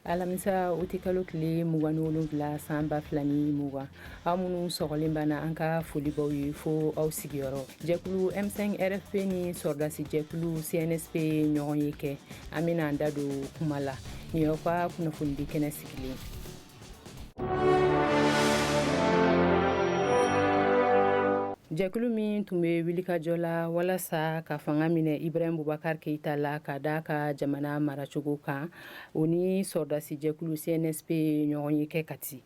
Alamisa utikalo tile 27 san 2020, aw minnu sɔgɔlen b'an na, an ka foli b'aw ye fo aw sigiyɔrɔ. Jɛkulu M5 RFP ni sɔrɔdasi jɛkulu CNSP ye ɲɔgɔn ye kɛ. An bɛna an da don kuma la. Nin y'aw ka kunnafonidi kɛnɛ sigilen. Jɛkulu min tun bɛ wulikajɔ la walasa ka fanga minɛ Ibrahim Boubacar Keïta la ka da ka jamana maracogo kan, o ni sɔrɔdasi jɛkulu CNSP ye ɲɔgɔn ye kɛ Kati.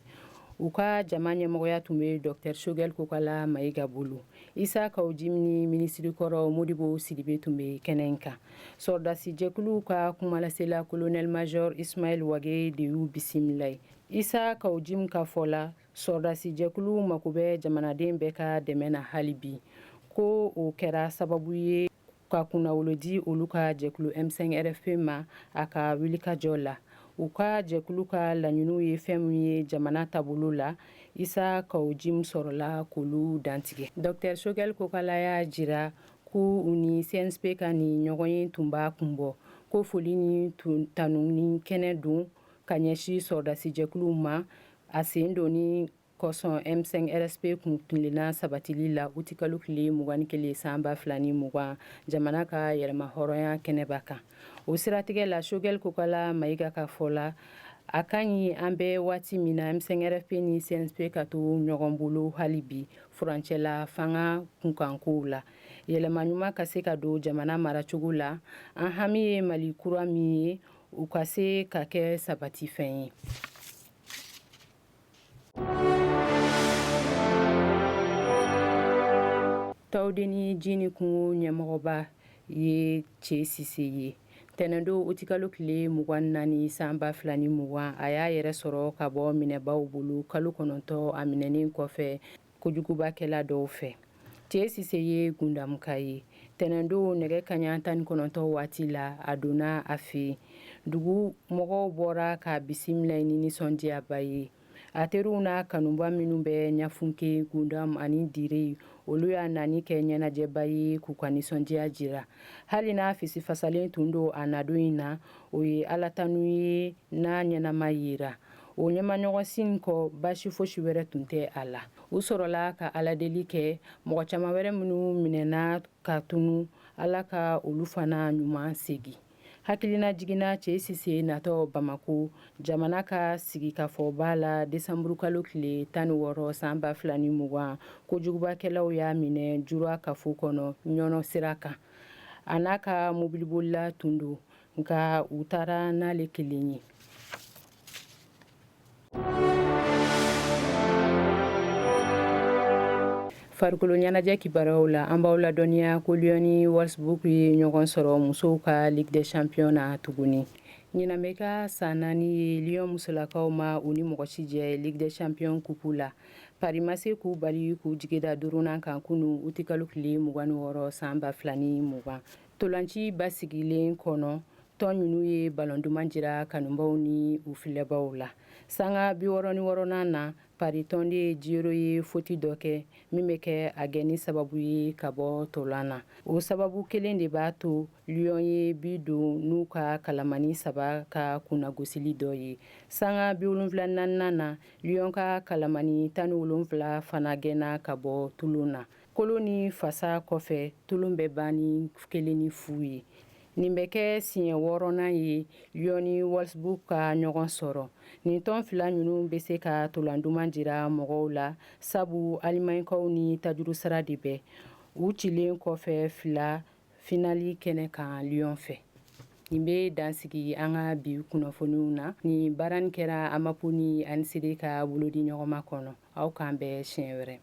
U ka jama ɲɛmɔgɔya tun bɛ Dr Choguel Kokala Maïga bolo. Isa Kaw Jim ni minisiri kɔrɔ Modibo Sidibe tun bɛ kɛnɛ in kan. Sɔrɔdasi jɛkuluw ka kumalasela colonel major Ismaël Wagué de y'u bisimila ye. Isa Kaw Jim ka fɔ la, sɔrɔdasi jɛkuluw mako bɛ jamanaden bɛɛ ka dɛmɛ na hali bi, ko o kɛra sababu ye ka kunnawolo di olu ka jɛkulu M5 RFP ma a ka wulikajɔ la. U ka jɛkulu ka laɲiniw ye fɛn min ye jamana taabolo la, Isa Kaw Jim sɔrɔla k'olu dantigɛ. Dr Choguel Kokala y'a jira ko u ni CNSP ka nin ɲɔgɔnye tun b'a kunbɔ, ko foli ni tanuni kɛnɛ don ka ɲɛsin sɔrɔdasijɛkuluw ma a sen donni kosɔn M5 RFP kuntilenna sabatili la utikalo tile 21 san 2020 jamana ka yɛrɛmahɔrɔnya kɛnɛba kan. O siratigɛ la, Choguel Kokala Maïga ka fɔ la, a ka ɲi an bɛ waati min na, M5 RFP ni CNSP ka to ɲɔgɔn bolo hali bi furancɛla fanga kunkankow la, yɛlɛma ɲuman ka se ka don jamana maracogo la. An hami ye Mali kura min ye, o ka se ka kɛ sabatifɛn ye. Tawudeni ji ni kungo ɲɛmɔgɔba ye Cɛ Sise ye. Tɛnɛndon utikalo tile 24 san 2020, a y'a yɛrɛ sɔrɔ ka bɔ minɛbaaw bolo kalo 9 a minɛnen kɔfɛ kojugubakɛla dɔw fɛ. Cɛ Sise ye Gundamuka ye. Tɛnɛndon nɛgɛ kaɲa 19 waati la, a donna a fɛ yen. Dugu mɔgɔw bɔra k'a bisimila ni nisɔndiyaba ye. A teriw n'a kanuba minnu bɛ Ɲafunke, Gundam ani Dire, olu y'a nani kɛ ɲɛnajɛba ye k'u ka nisɔndiya jira. Hali n'a fisifasalen tun don a nadon in na, o ye Alatanu ye n'a ɲɛnama yera. O ɲɛmaɲɔgɔnsin kɔ, baasi fosi wɛrɛ tun tɛ a la. U sɔrɔla ka aladeli kɛ mɔgɔ caman wɛrɛ minnu minɛna ka tunu, Ala ka olu fana ɲuman segin. Hakilina jiginna Cɛ Sise natɔ Bamako jamana ka sigikafɔba la desanburukalo tile 16 san 2020, kojugubakɛlaw y'a minɛ Jura kafo kɔnɔ Ɲɔnɔ sira kan. A n'a ka mobilibolila tun don, nka u taara n'ale kelen ye. Farikolo ɲɛnajɛ kibaruyaw la, an b'aw ladɔnniya ko Lyon ni Wolfsburg ye ɲɔgɔn sɔrɔ musow ka Ligue des Champions na tuguni. Ɲinan bɛ kɛ san 4 ye Lyon musolakaw ma u ni mɔgɔ si jɛ Ligue des Champions kupu la. Paris ma se k'u bali k'u jigi da duurunan kan kunun utikalo tile 26 san 2020. Ntolanci basigilen kɔnɔ, tɔn ninnu ye balon duman jira kanubaw ni u filɛbaw la. Sanga 66nan na, Paris tɔnden Giroud ye foti dɔ kɛ min bɛ kɛ a gɛnni sababu ye ka bɔ ntolan na. O sababu kelen de b'a to Lyon ye bi don n'u ka kalamani saba ka kunnagosili dɔ ye. Sanga 74nan na, Lyon ka kalamani 17 fana gɛnna ka bɔ tulon na. Kolo ni fasa kɔfɛ, tulon bɛ ban ni 1-0 ye. Nin bɛ kɛ siɲɛ wɔɔrɔnan ye Lyon ni Wolfsburg ka ɲɔgɔn sɔrɔ. Nin tɔn fila ninnu bɛ se ka ntolan duman jira mɔgɔw la, sabu Alimaɲikaw ni tajurusara de bɛ. U cilen kɔfɛ fila finali kɛnɛ kan Lyon fɛ. Nin bɛ dan sigi an ka bi kunnafoniw na. Nin baara nin kɛra AMAPO ni ANCD ka bolodiɲɔgɔnma kɔnɔ. Aw k'an bɛn siɲɛ wɛrɛ.